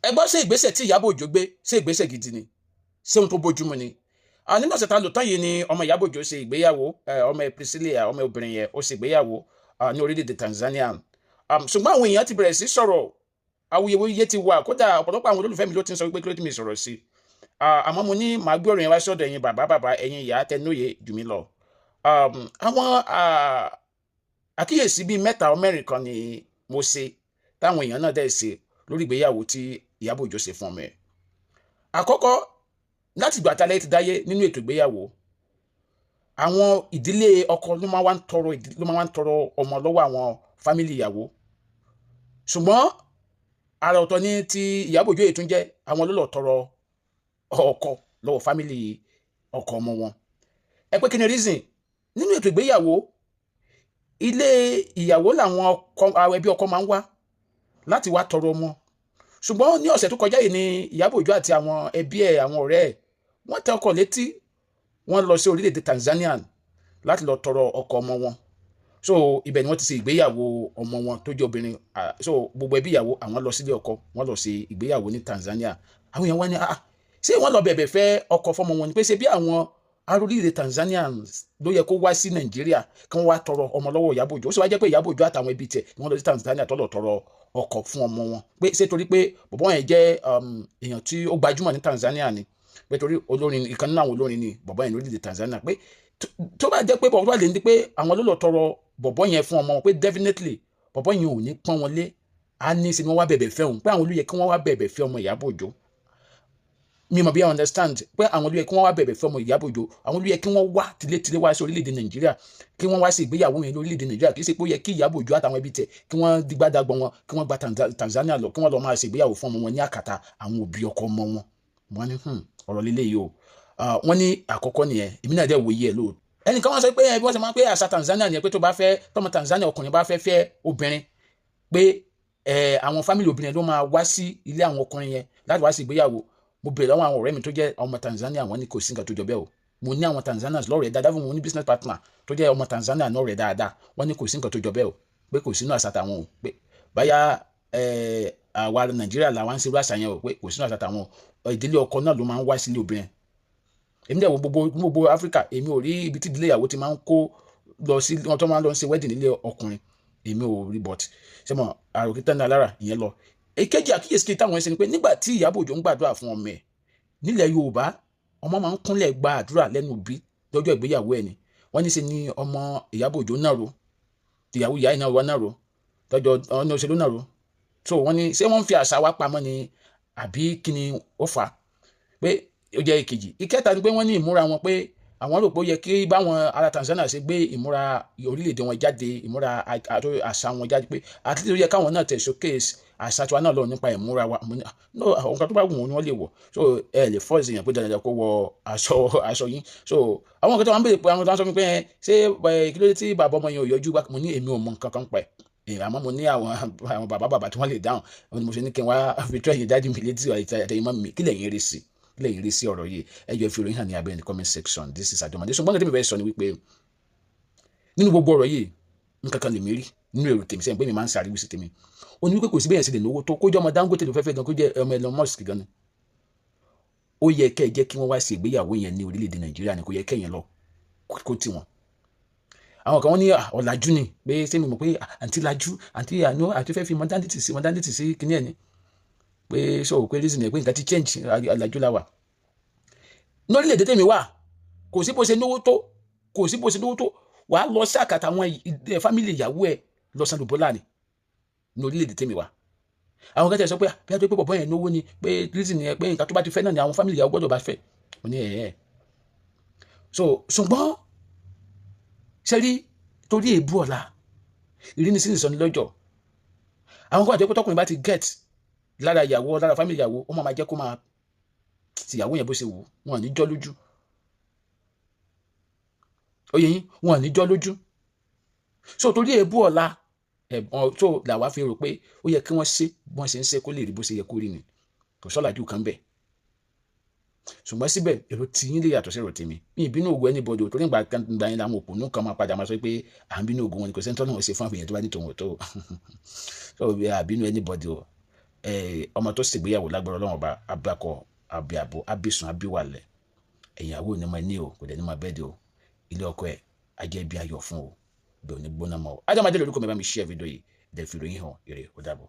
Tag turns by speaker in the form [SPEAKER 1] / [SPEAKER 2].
[SPEAKER 1] Ẹ gbọ́, ṣé ìgbésẹ̀ tí Ìyábọ̀ Òjó gbé, ṣé ìgbésẹ̀ gidi ni? Ṣé ohun tó bójúmu ni? Nínú ọ̀sẹ̀ tá a lò tán yìí ni ọmọ Ìyábọ̀ Òjó ṣe ìgbéyàwó, ọmọ Priscilla, ọmọ obìnrin yẹn, ó ṣe ìgbéyàwó ní orílẹ̀-èdè Tanzania. Ṣùgbọ́n àwọn èèyàn ti bẹ̀rẹ̀ sí sọ̀rọ̀, awuyewuye ti wà, kódà ọ̀pọ̀lọpọ̀ àwọn olólùfẹ́ mi ló ti ń sọ wípé kí ló ti mi sọ̀rọ̀ sí. Àmọ́ mo ní màá gbé ọ̀rọ̀ yẹn wá sọ́dọ̀ ẹ̀yin bàbá bàbá, ẹ̀yin ìyá tẹnúyè jù mí lọ. Àwọn àkíyèsí bíi mẹ́ta ọ mẹ́rin kan ni mo ṣe, táwọn èèyàn náà dẹ̀ ṣe lórí ìgbéyàwó tí Ìyábọ̀ Òjó ṣe fún ọmọ ẹ̀. Àkọ́kọ́, láti ìgbà tálẹ́ ti dáyé, nínú ètò ìgbéyàwó, àwọn ìdílé ọkọ ló máa wá ń tọrọ ọmọ lọ́wọ́ àwọn family ìyàwó. Ṣùgbọ́n àrà ọ̀tọ̀ ní ti Ìyábọ̀ Òjó yìí tún jẹ́, àwọn ló lọ tọrọ ọkọ lọ́wọ́ family ọkọ ọmọ wọn. Ẹ pé kí ni reason? Nínú ètò ìgbéyàwó, ilé ìyàwó làwọn ọkọ, àwọn ẹbí ọkọ máa ń wá láti wá tọrọ ọmọ. Ṣùgbọ́n ní ọ̀sẹ̀ tó kọjá yìí ni Ìyábọ̀ Òjó àti àwọn ẹbí ẹ̀, àwọn ọ̀rẹ́ ẹ̀, wọ́n tẹ ọkọ̀ létí, wọ́n lọ sí orílẹ̀-èdè Tanzania láti lọ tọrọ ọkọ ọmọ wọn. So ibẹ̀ ni wọ́n ti ṣe ìgbéyàwó ọmọ wọn tó jẹ́ obìnrin. So gbogbo ẹbí ìyàwó, àwọn lọ sílé ọkọ, wọ́n lọ ṣe ìgbéyàwó ní Tanzania. Àwọn èèyàn wá ní, ah, ṣé wọ́n lọ bẹ̀bẹ̀ fẹ́ ọkọ fọmọ wọn ni? Pé ṣe bí àwọn ará orílẹ̀-èdè Tanzania ló yẹ kó wá sí Nàìjíríà kí wọ́n wá tọrọ ọmọ lọ́wọ́ Ìyábọ̀ Òjó? Ó sì wá jẹ́ pé Ìyábọ̀ Òjó àtàwọn ẹbí tiẹ̀ ni wọ́n lọ sí Tanzania tó lọ tọrọ ọkọ fún ọmọ wọn. Pé ṣé torí pé bọ̀bọ́ yẹn jẹ́ èèyàn tí ó gbajúmọ̀ ní Tanzania ni? Pé torí olórin, ìkan nínú àwọn olórin ni bọ̀bọ́ yẹn lórílẹ̀ Tanzania. Pé tó bá jẹ́ pé bọ̀bọ́ bá lè ní pé àwọn ló lọ tọrọ bọ̀bọ́ yẹn fún ọmọ wọn, pé definitely bọ̀bọ́ yẹn ò ní pọ́n wọn lé, á ní ṣe ni wọ́n wá bẹ̀bẹ̀ fẹ́ òun, pé àwọn ló yẹ kí wọ́n wá bẹ̀bẹ̀ fẹ́ ọmọ Ìyábọ̀ Òjó. Mi mọ̀ bí I understand, pé àwọn ló yẹ kí wọ́n wá bẹ̀bẹ̀ fẹ́ ọmọ Ìyábọ̀ Òjó, àwọn ló yẹ kí wọ́n wá tilétilé wá sí orílẹ̀-èdè Nàìjíríà, kí wọ́n wá sí ìgbéyàwó yẹn lórílẹ̀-èdè Nàìjíríà. Kì í ṣe pé ó yẹ kí Ìyábọ̀ Òjó àtàwọn ẹbí tẹ̀ kí wọ́n digbádàgbọ́n wọn, kí wọ́n gba Tanzania lọ, kí wọ́n lọ máa ṣe ìgbéyàwó fún ọmọ wọn ní àkàtà àwọn òbí ọkọ ọmọ wọn. Wọ́n ní ọ̀rọ̀ líle yìí o. Wọ́n ní àkọ́kọ́ nìyẹn. Èmi náà dẹ̀ wòye ẹ̀ lóòótọ́. Ẹnìkan wọ́n sọ pé bí wọ́n ṣe máa ń pé àṣà Tanzania nìyẹn, pé tó bá fẹ́ tọmọ Tanzania ọkùnrin bá fẹ́ fẹ́ obìnrin, pé àwọn family obìnrin ló máa wá sí ilé àwọn ọkùnrin yẹn láti wá sí ìgbéyàwó. Mo bèrè lọ́wọ́ àwọn ọ̀rẹ́ mi tó jẹ́ ọmọ Tanzania, wọ́n ní kò sí nǹkan tó jọ bẹ́ẹ̀ o. Mo ní àwọn Tanzanians lọ́rẹ̀ẹ́ dáadáa fún mi, mo ní business partner tó jẹ́ ọmọ Tanzania lọ́rẹ̀ẹ́ dáadáa. Wọ́n ní kò sí nǹkan tó jọ bẹ́ẹ̀ o, pé kò sínú àṣà tàwọn o, pé báyà àwa Nàìjíríà làwọn ń ṣe irú àṣà yẹn o, pé kò sínú àṣà tàwọn o. Ìdílé ọkọ náà ló máa ń wá sílé obìnrin. Èmi dẹ̀ wo gbogbo Áfíríkà, èmi ò rí ibi tí ìdílé ìyàwó ti máa ń kó lọ sí wọn tó máa ń lọ ṣe wedding nílé ọkùnrin, èmi ò rí. But ṣé mo àròkítà ní alára ìyẹn lọ. Èkejì, àkíyèsí kí táwọn ẹsẹ̀ ni pé nígbà tí Ìyábọ̀ Òjó ń gbàdúrà fún ọmọ ẹ̀, nílẹ̀ Yorùbá, ọmọ máa ń kúnlẹ̀ gba àdúrà lẹ́nu òbí lọ́jọ́ ìgbéyàwó ẹ̀ ni. Wọ́n ní ṣe ni ọmọ Ìyábọ̀ Òjó náà ro ìyàwó ìyá iná wa náà ro tọ́jọ́ ọ̀nà òṣèlú náà ro. So wọ́n ní ṣé wọ́n ń fi àṣà wa pamọ́ ni, àbí kí ni ó fà á? Pé ó jẹ́ ìkejì. Ìkẹta ni pé wọ́n ní ìmúra wọn, pé àwọn rò pé ó yẹ kí báwọn ará Tanzania ṣe gbé ìmúra orílẹ̀-èdè wọn jáde, ìmúra àṣà wọn jáde, pé àti ó yẹ káwọn náà tẹ̀ showcase àṣà tiwa náà lọ nípa ìmúra wa. Mo ní, no, àwọn nǹkan tó bá wù wọ́n ni wọ́n lè wọ̀. So ẹ lè force èèyàn pé dandan kó wọ aṣọ yín. So àwọn nǹkan tó wọ́n ń béèrè pé àwọn tó ń sọ fún mi pé ṣé kí ló dé tí bàbá ọmọ yẹn ò yọjú? Mo ní èmi ò mọ nǹkan kan pa ẹ̀, àmọ́ mo ní àwọn bàbá bàbá tí wọ́n lè dáhùn. Wọ́n ní mo ṣe ní kí n wá fi tó ẹ̀yin daddy mi létí àtẹ̀yìn mọ́ mi. Kí lẹ̀yin rí sí ọ̀rọ̀ yìí? Ẹ jọ̀ọ́, fi ìròyìn hàn ní abẹ́ ní comment section. This is Adomade. Ṣùgbọ́n nǹkan tí mi fẹ́ sọ ni wípé nínú gbogbo ọ̀rọ̀ yìí, nǹkan kan lèmi rí nínú èrò tèmi sẹ́yìn pé mi máa ń sàríwí sí tèmi. Ó ní wípé kò sí bẹ́ẹ̀ sì lè náwó tó, kó jẹ́ ọmọ Dangote ló fẹ́fẹ́ gan, kó jẹ́ ọmọ Elon Musk gan ni, ó yẹ kẹ́ ẹ jẹ́ kí wọ́n wá sí ìgbéyàwó yẹn ní orílẹ̀-èdè Nàìjíríà ni. Kò yẹ kẹ́yìn lọ kó tì wọ́n. Àwọn kan, wọ́n ní ọ̀làjú ni, pé ṣé mi mọ̀ pé àǹtí lajú, àǹtí àánú àti fẹ́ fi modernity sí kíní ẹ̀ ni, pé sọ pé reason ẹ̀ pé nǹkan ti change, ọ̀làjú la wà. Ní orílẹ̀-èdè tèmi wà, kò sí bó ṣe náwó tó, kò sí bó ṣe náwó tó, wàá lọ sí àkàtà àwọn family ìyàwó ẹ̀ lọ san lùbọ́là ni ní orílẹ̀-èdè tèmi wà. Àwọn kan tẹ̀ sọ pé bí a tó pé bọ̀bọ́ yẹn náwó ni, pé reason yẹn, pé nǹkan tó bá ti fẹ́ náà ni àwọn family ìyàwó gbọ́dọ̀ bá fẹ́. Mo ní ẹ̀ ẹ̀ so, ṣùgbọ́n ṣe rí, torí èébú ọ̀la, ìrínisí nìsọ ní lọ́jọ́. Àwọn kan àti pé tọkùnrin bá ti get lára ìyàwó, lára family ìyàwó, ó máa jẹ́ kó máa tìyàwó yẹn bó ṣe wù. Wọn ò ní jọ́ lójú. Ó yẹ yín, wọn ò ní jọ́ lójú. So torí èébú ọ̀la ẹ̀bọ̀n tó làwa fi rò pé ó yẹ kí wọ́n ṣe bí wọ́n ṣe ń ṣe, kó lè rí bó ṣe yẹ kó rí ni. Kò sọ́làjú kan bẹ́ẹ̀. Ṣùgbọ́n síbẹ̀, èrò tí yín lè yàtọ̀ sí èrò tèmi. Mi ìbínú ògo anybody o, torí ìgbà kan ìgbà yẹn làwọn òpònú kan máa padà máa sọ pé à ń bínú ògo wọn ni. Kò sẹ́ńtọ́ náà ṣe fún àfihàn tó bá ní tòun tó. So àbínú anybody o. Ọmọ tó ṣègbéyàwó, lágbára Ọlọ́run Ọba, abakọ abiabo abisun abiwalẹ̀, ẹ̀yàwó ni mo ní o, kò dẹ̀ ní mo bẹ́ẹ̀ de o. Ilé ọkọ ẹ̀ ajẹ́ bí ayọ̀ fún o, bẹ́ẹ̀ ò ní gbóná mọ́ o. Ádámádé lórúkọ mi. Bá mi share fídíò yìí, dẹ̀ fi ìròyìn hàn. Ire, ó dàbọ̀.